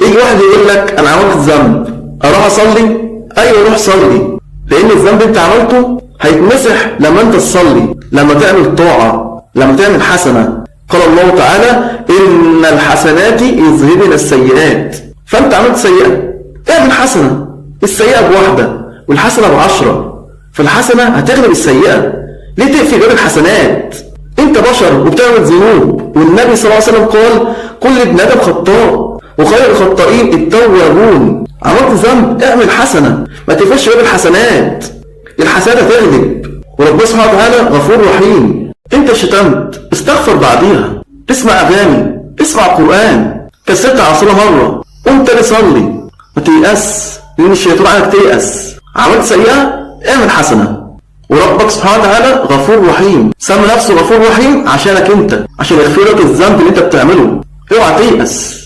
يجي واحد يقول لك انا عملت ذنب، اروح اصلي؟ ايوه روح صلي، لان الذنب انت عملته هيتمسح لما انت تصلي، لما تعمل طاعة، لما تعمل حسنة. قال الله تعالى ان الحسنات يذهبن السيئات. فانت عملت سيئة، اعمل حسنة، السيئة بواحدة والحسنة ب10، فالحسنة هتغلب السيئة. ليه تقفل باب الحسنات؟ انت بشر وبتعمل ذنوب، والنبي صلى الله عليه وسلم قال كل ابن ادم خطاء وخير الخطائين التوابون. عملت ذنب اعمل حسنة، ما تقفلش باب الحسنات، الحسنات هتغلب، وربنا سبحانه وتعالى غفور رحيم. انت شتمت، استغفر بعديها، اسمع اغاني، اسمع قرآن، كسرت عصرة مرة قوم تاني صلي، ما تيأس، لان الشيطان عايزك تيأس. عملت سيئة اعمل حسنة، وربك سبحانه وتعالى غفور رحيم، سمى نفسه غفور رحيم عشانك انت، عشان يغفر لك الذنب اللي انت بتعمله. اوعى تيأس.